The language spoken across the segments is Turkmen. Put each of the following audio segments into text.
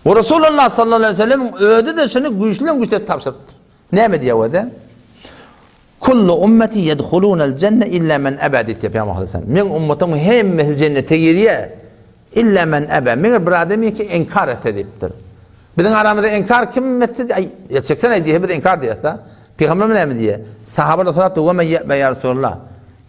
We Resulullah sallallahu aleyhi ve sellemiň özi-de şuny güýçliden-güýçli edip tabşyrypdyr. Näme diýýär özi? Kullu ummeti yedhulunel jenne illa men eba diýipdir Pygamber aleyhisselam. Meň ummatymyň hemmesi jennete girýär. Illa men eba. Meger bir adam ki inkar etse diýipdir. Biziň aramyzda inkar kim etse, aý, ýa çeksene diýse biz inkar diýýäs-de. Pygamberimiz näme diýýär? Sahabalar sorapdyr, "Ve men ye'be ya Resulullah?"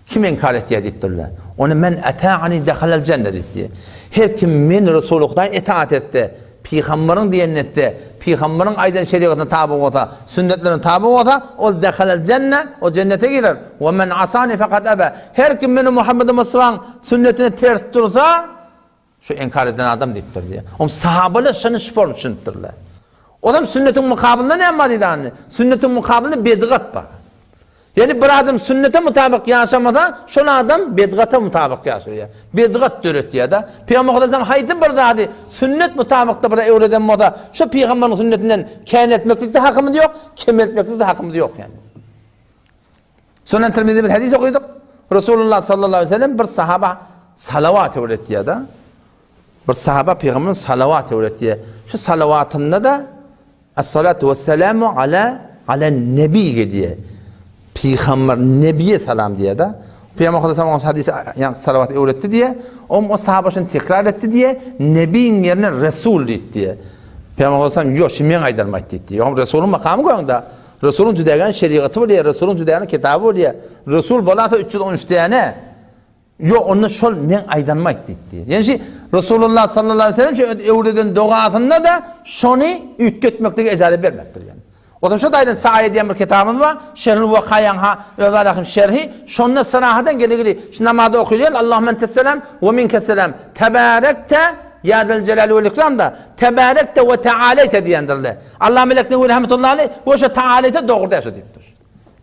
Kim inkar etýär diýipdirler. Ony men ata'ani dehalel jenne diýipdir. Her kim men Resuly Hudaý itaat etse, pygamberiň diýenini etse, pygamberiň aýdan şerigatyna taby bolsa, sünnetlerine taby bolsa, ol dehalel jenne, ol jennete girer. We men asani fekad ebe. Her kim meni Muhammed Mustafaň sünnetine ters dursa, Şu inkar eden adam diýipdir diýýär. Oň sahabalar şuny şu form düşünipdirler. Olam sünnetiň mukabylynda näme bar diýdi anny? Sünnetiň mukabylynda bedgat bar. Ýani bir adam sünnete mutabyk ýaşamasa, şol adam bedgata mutabyk ýaşaýar. Bedgat döretýär-de. Pygamber sallallahu haýsy bir zady sünnet mutabykda bir öwreden bolsa, şu pygamberiň sünnetinden kän etmeklikde hakymyz ýok, kemeltmeklikde hakymyz ýok ýani. Sunan Tirmizide bir hadys okydyk. Resulullah sallallahu aleyhi ve sellem bir sahaba salawat öwretýär-de. Bir sahaba pygamberimiz salawat öwretýär. Şu salawatynda da As-salatu wes-selamu ala ala nebi diýýär. Pygamber nebiye salam diýýär-de. Pygamber sallallahu aleyhi ve sellem hadys ýa salawat öwretdi diýýär. Om o sahaba şunu tekrar etdi diýýär. Nebiň ýerine Resul diýdi. Pygamber sallallahu aleyhi ve sellem ýok, şu men aýdarym aýtdy diýdi. Ýok, Resulyň makamy göňde. Resulyň jüdägän şerigaty bolýar, Resulyň jüdägän kitaby bolýar. Resul bolasa 313 däne. Ýok, onda şol meň aýdanymy aýt diýdi. Ýani şi Resulullah sallallahu aleyhi ve sellem şu öwreden dogasynda da şony üýtgetmeklige ejaze bermekdir ýani. O zaman şo daýdan saýa diýen bir kitabymyz bar. Şerhul Wakaýaň ha öz alahym şerhi. Şonda syrahadan geligili şu namazda okylýar. Allahümme entes selam we minke selam. Tebarekte ýa del jelali wel ikram da tebarekte we tealeyte diýendirler. Allah Melek Newi rahmetullahi aleyh we şo taaleýte dogry däl şo diýipdir.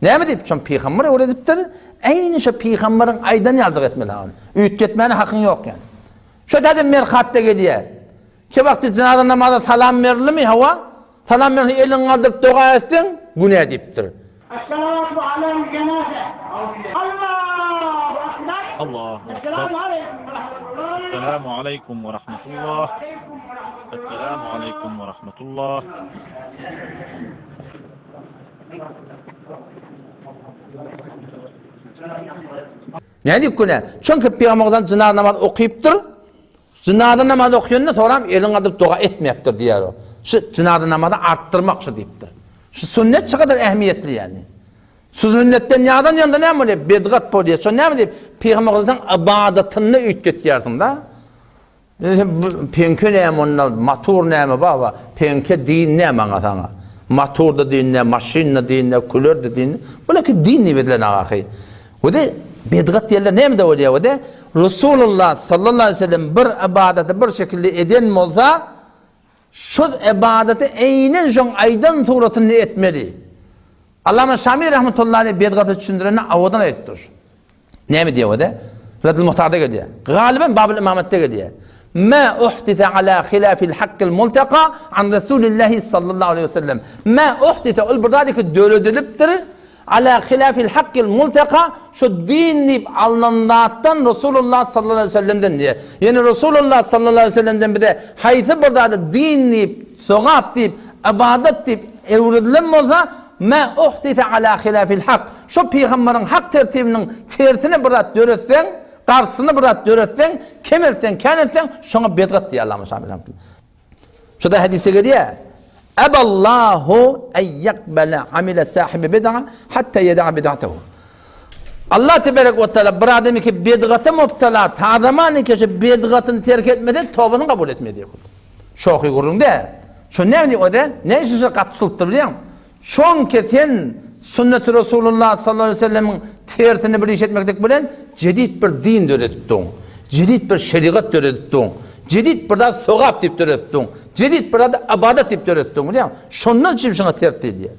Näme diýip? Şon pygamber öwredipdir. Eýni şo pygamberiň aýdany ýaljak etmeli ony. Üýtgetmäne hakyň ýok ýani. Şo täze merkatda gelýär. Ke wagty jynaza namaza salam berilimi? Hawa. Salam berse eliňi galdyryp doga etseň günä diýipdir. Essalatu alel jenaze. Allahu akbar. Allahu akbar. Esselamu aleýkum we rahmetullah. Esselamu aleýkum we rahmetullah. Esselamu aleýkum we rahmetullah. Nädip günä? Çünki Pygamberimiz jynaza namaz okypdyr. Jynaza namaz okýanda soram elin galdyryp doga etmeyapdyr diýýär o. Şu jynaza namazy artdyrmak şu diýipdir. Şu sünnet şu kadar ähmiýetli ýani. Şu sünnetden ýadan ýanda näme bolýar? Bedgat bolýar. Şo näme diýip Pygamberimiziň ybadatyny üýtgetýärsiň-da. Peňke näme onda, matur näme baba? Peňke din näme maňa saňa? Matur-da din näme, maşyn-da din näme, küler-de din. Bular ki din diýip edilen ahy. We-de bedgat diýenler näme-de bolýar we-de Resulullah sallallahu aleyhi ve sellem bir ybadaty bir şekilde eden bolsa, şol ybadaty eýnen şoň aýdan suratynda etmeli. Allama Şami rahmetullahi aleyh bedgaty düşündirende owadan aýdypdyr. Näme diýýär o-da? Reddül Muhtarda gelýär. Galyban Babul Imametde gelýär. Ma uhdise ala hilafil hakkil multaka an Resulillahi sallallahu aleyhi ve sellem. Ma uhdise ol bir zat ki döredilipdir. Ala hilafil hakkil multaka şu din diýip alnan zatdan Resulullah sallallahu aleyhi ve sellemden diýýär. Ýani Resulullah sallallahu aleyhi ve sellemden bize haýsy bir zady din diýip, sogap diýip, ybadat diýip öwredilen bolsa, Ma uhdise ala hilafil hak. Şo pygamberiň hak tertibiniň tersine bir zat döretseň, garşysyna bir zat döretseň, kemeltseň, kän etseň, şoňa bedgat diýýär Allama Şamil rahmetullah. Şo-da hadysda gelýär. Eballahu en yakbala amile sahibi bid'a hatta yeda'a bid'atahu. Allah tebarek we taala bir adamy ki bedgata mubtala, ta zaman ki şu bedgatyny terk etmese, tobasyny kabul etmez diýip. Şohy gürrüň däl. Şo näme diýip o-da? Näme üçin şo gaty tutulypdyr bilýäňmi? Çonki sen sünneti Resulullah sallallahu aleyhi ve sellemiň tersine bir iş etmeklik bilen jedid bir din döredipdiň. Jedid bir şerigat döredipdiň. Jedid bir zat sogap diýip döredipdiň. Jedid bir zat ybadat diýip döredipdiň bilýäňmi? Şondan üçin şoňa ters diýilýär.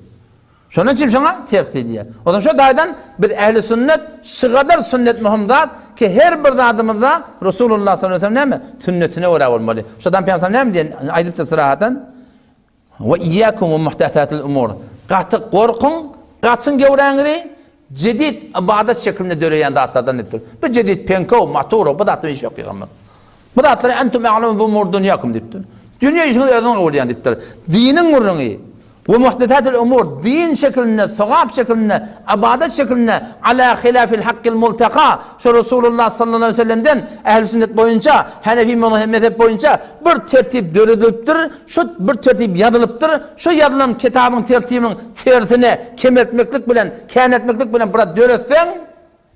Şondan üçin şoňa ters diýilýär. O zaman şo taýdan biz ähli sünnet şygadar sünnet möhüm zat ki her bir zadymyzda Resulullah sallallahu aleyhi ve sellem näme? Sünnetine görä bolmaly. Şodan Pygamber näme diýen aýdypdyr syrahatdan? We iyyakum we muhdesatil umur. Gaty gorkuň, gaçyň göwräňizi jedid ybadat şeklinde döreýän zatlardan diýipdir. Bu jedid penkow, maturow bu zatlar iş ýok pygamber. Bu zatlar entum a'lemu bi umur dunyakum diýipdir. Dünýe işiňizi özüňiz gowurýan diýipdir. Diniň gürrüňi, We muhdesatil umur, din şekilinde, sogap şekilinde, ybadat şekilinde, ala hilafil hakkil multaka, şu Resulullah sallallahu aleýhi we sellemden ähli sünnet boýunça, hanefi mezhep boýunça bir tertip döredilipdir, şu bir tertip ýazylypdyr, şu ýazylan kitabyň tertibiniň tersine kemeltmeklik bilen, käneltmeklik bilen biraz döretseň,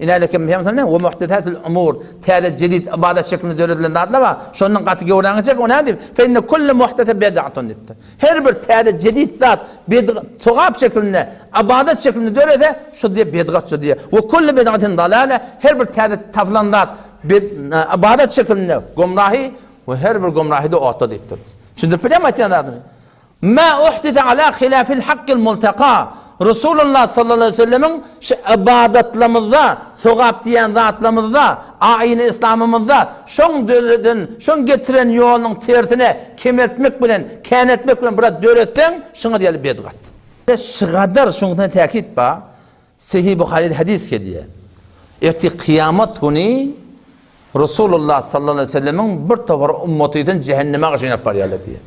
Inäleke Pygamberimiz näme? We muhdesatul umur, täze jedid ybadat şeklinde döredilen zatlar bar. Şondan gaty göwräňi çek, o näme diýip? Fe inne kulle muhdese bid'atun diýipdir. Her bir täze jedid zat bid'at, sogap şeklinde, ybadat şeklinde dörese, şu diýip bid'at şu diýip. We kulle bid'atin dalale, her bir täze tapylan zat bid ybadat şeklinde gumrahy we her bir gumrahy da otda diýipdir. Düşündirip bilýärmi aýtýan zadymy? Mä uhdise ala hilafil hakkil multaka, Resulullah sallallahu aleýhi we sellemiň şu ybadatlarymyzda, sogap diýen zatlarymyzda, aýyny yslamymyzda şoň döreden, şoň getiren ýolunyň tersine kemeltmek bilen, käneltmek bilen biraz döretseň, şuňa diýeli bedgat. Şygadar şuňa täkit bar. Sahih Buharyda hadys gelýär. Ertir kyýamat güni Resulullah sallallahu aleýhi we sellemiň bir topar ummatyny jähenneme garşy alyp barýarlar diýýär.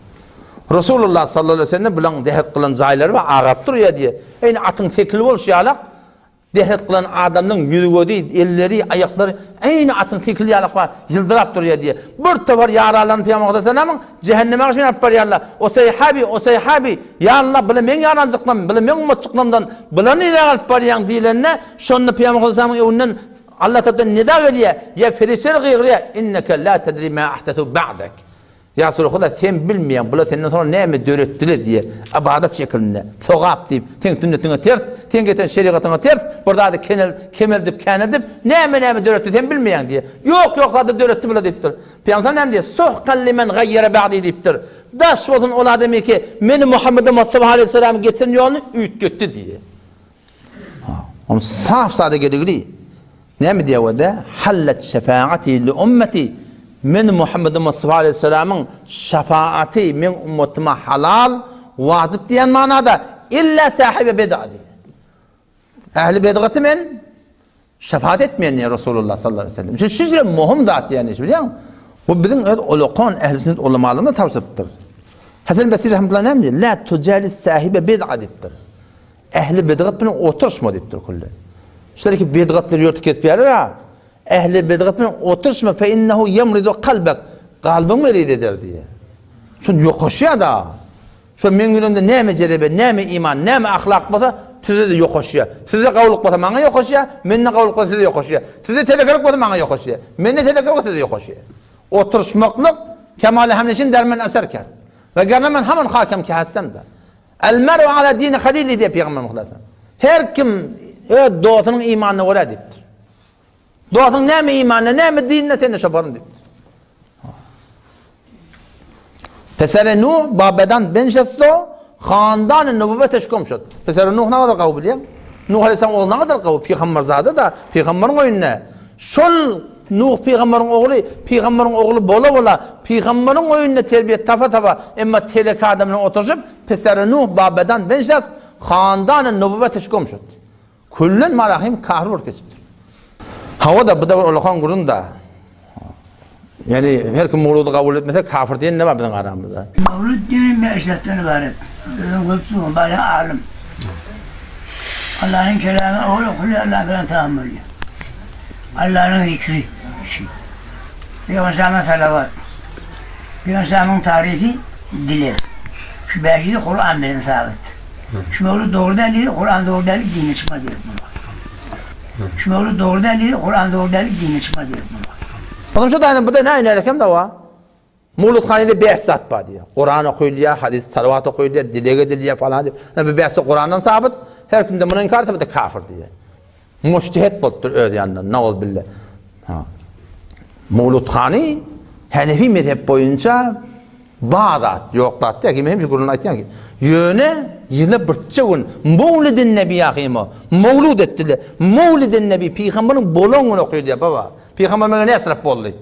Resulullah sallallahu aleýhi we sellem bulaň dehret kylan jaýlary bar, agaryp durýar diýýär. Eýni atyň sekili bolşy ýalak dehret kylan adamlaryň ýüzi-gözi, elleri, aýaklary eýni atyň sekili ýalak bar, ýyldyrap durýar diýýär. Bir topar ýaranlaryny Pygamber aleyhissalamyň jähenneme garşy alyp barýarlar. O sahabi, o sahabi, ýa Allah, bula meň ýaranjyklarym, bula meň ummatjyklarymdan, bulary nirä alyp barýaň diýlende, şonda Pygamber aleyhissalamyň öňünden Allah tarapdan nida gelýär, ýa perişdeler gygyrýar, Inneke la tedri ma ahdesu ba'dek. Ýa Resulallah, sen bilmeýäň, bular senden soňra näme döretdiler diýýär, ybadat şekilinde, sogap diýip, seň sünnetiňe ters, seň getiren şerigatyňa ters, bir zady kenel, kemeldip, käneldip, näme-näme döretdi, sen bilmeýäň diýýär. Ýok, ýok zady döretdi bular diýipdir. Pygamberimiz näme diýýär? Suhkan limen gaýýara ba'di diýipdir. Daş bolsun ol adamy ki, meni Muhammede Mustafa aleyhisselamyň getiren ýoluny üýtgetdi diýýär. Onuň sap-sada gedigli. Näme diýýär wede? Hallat şefaati li ummeti. Men Muhammed Mustafa aleyhisselamyň şefaaty meň ummatyma halal, wajyp diýen manada illa sahibi bid'a diýýär. Ähli bidgaty men Şefaat etmeýän diýýär Resulullah sallallahu aleýhi we sellem. Şu şeýle möhüm zat ýagny bilýäňmi? Bu biziň öz ulakan ähli sünnet ulamalarymyz tabşyrypdyr. Hasan Basri rahmetullah näme diýýär? La tujalis sahibe bid'a diýipdir. Ähli bidgat bilen oturyşma diýipdir külli. Şeýle ki bidgatlar ýörtük kesip ýarar ha. Ähli bidgat bilen oturyşma fe innehu yemridu kalbek. Kalbyň meriz eder diýýär. Şun ýokaşýar da. Şo meň ýüregimde näme jedebe, näme iman, näme ahlak bolsa, size-de ýokaşýar. Sizde gowulyk bolsa maňa ýokaşýar, mende gowulyk bolsa size ýokaşýar. Sizde telekelik bolsa maňa ýokaşýar. Mende telekelik bolsa size ýokaşýar. Oturyşmaklyk kemale hemneşin der men eser kert. We gerne men haman hakem ki hessem da. El meru ala dini halili diýip Pygamberimiz sallallahu Her kim öz dostunyň imanyna görä diýipdir. Dostuň näme imanda, näme dinde sen-de şo borun diýipdir. Pesere Nuh babadan benşesto handan nübüwweteş gum şut. Pesere Nuh nägadar gawy bilýäň? Nuh aleyhisselam ogly nägadar gawy? Pygamberzada da, pygamberiň öýünde. Şol Nuh pygamberiň ogly, pygamberiň ogly bola-bola, pygamberiň öýünde terbiýe tapa-tapa, emma teleke adam bilen oturyşyp, Pesere Nuh babadan benşest handan nübüwweteş gum şut. Küllen Malahym kafir bolup geçipdir. Hawa-da, bu-da bir ulakan gürrüň-da. Ýani her kim mowludy kabul etmese kafir diýen ne bar biziň aramyzda? Mowlud diýen bäş zatdan ybarat. Özüň görüp dursuň, bary alym. Allanyň kelamy owal okulýar, Allaň kelamy tamam bolýar. Allanyň zikri üçin. Pygamber Salama salawat. Pygamber Salamyň taryfy dileg. Şu bäşisi Kuran bilen sabyt. Şu mewlud dogry däl diýdi, Kuran dogry däl diýip dine çykmaz diýip muňa. Şu mewlud dogry däl diýdi, Kuran dogry däl diýip dine çykmaz diýip muňa. Onuň şu daýynyň bu-da näme nälekem dawa. Mewludhanede bäş zat bar diýýär. Kuran okylýar, hadys, salawat okylýar, dileg edilýär falan diýip. Bu bäşi Kurandan sabyt. Her kimde muny inkar etse bu-da kafir diýýär. Mujtehet bolupdyr öz ýanyndan, nauzbilla. Ha. Mewludhany Hanefi mezhep boýunça bar zat, ýok zat däl. Kim hemişe gürrüňini aýtýan ki, ýöne ýyla birçe gün Mewlidin Nebi ýahyma, mewlud etdiler. Mewlidin Nebi pygamberiň bolan güni okylýar baba. Pygamber mege näsirap boldy?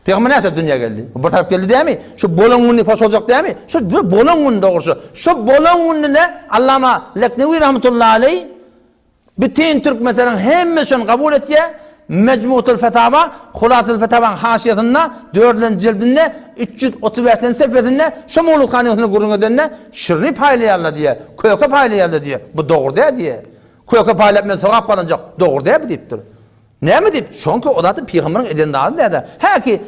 Pygamber näsirap dünýä geldi? Bir tarap geldi dämi? Şu bolan güni poşaljak dämi? Şu bir bolan gün dogrusy. Şu bolan gününe Allama Leknewi rahmetullahi aleý Bütin türkmenleriň hemmesi şony kabul etýär. Mejmutul Fetawa, Hulasatul Fetawaň haşiýasynda, dördülenji jildinde, 335-nji sefesinde şu mowludhanyň üstünde gürrüň edende, şirini paýlaýarlar diýýär, köke paýlaýarlar diýýär. Bu dogry däl diýýär. Köke paýlap men sogap gazanjak, dogry däl bu diýipdir. Näme diýip? Şoňki o zat pygamberiň eden zady däl-de. Häki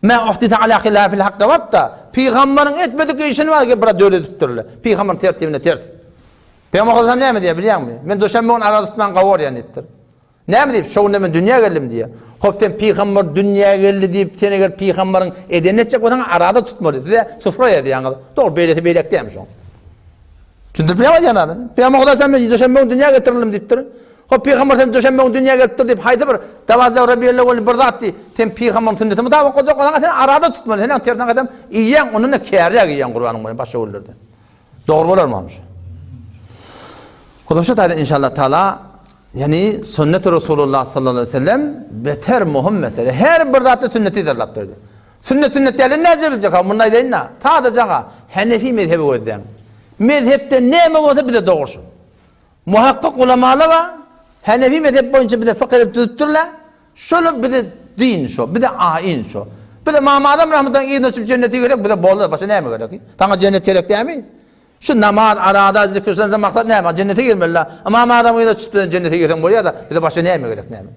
Mä uhdise ala hilafil hakda barda, pygamberiň etmedik işini bar gelip biraz döredipdirler. Pygamberiň tertibine ters. Pygamber Aleyhisselam näme diýýär bilýäňmi? Men duşenbe gün araza tutman gawy görýän diýipdir. Näme diýip? Şo günde men dünýä geldim diýýär. Hop sen pygamber dünýä geldi diýip sen eger pygamberiň edenini etjek bolsaň araza tutmaly. Size sufra ýazýaňyz. Dogry beýlesi beýlek dämi şoň. Düşündirip bilýäňmi aýdýan zadymy? Pygamber Aleyhisselam men duşenbe gün dünýä getirildim diýipdir. Hop pygamber sen duşenbe gün dünýä gelipdir diýip haýsy bir dawaza rabiýellewwel bir zat diý. Sen pygamberiň sünnetine mutabak boljak bolsaň sen araza tutmaly. Sen tersine gaýtam iýýäň ondan-da kärräk iýýäň gurbanyň boýun başga günlerde. Dogry bolarmy şu? Huzuş taýda inşallah taala ýani sünnet Resulullah sallallahu aleyhi ve sellem beter muhim mesele. Her bir zatda sünneti yzarlap durdy. Sünnet sünnet däl näce biljek ha munda aýdaýyn da. Sadaja Hanefi mezhebi gözläň. Mezhepde näme bolsa bize dogry şu. Muhakkyk ulamalar bar. Hanefi mezhep boýunça bize fykh edip düzüpdirler. Şol bize din şo, bize aýyn şo. Bize Ymam Azam rahmetullahi yzyna düşüp jennete gerek, bize boldy, başga näme gerek? Saňa jennet gerek dämi? Şu namaz, arada, zikir, şundan maksat näme? Jennete girmeli. Ymam Azam yzyna düşüp jennete girseň bolýar-da, bize başga näme gerek näme?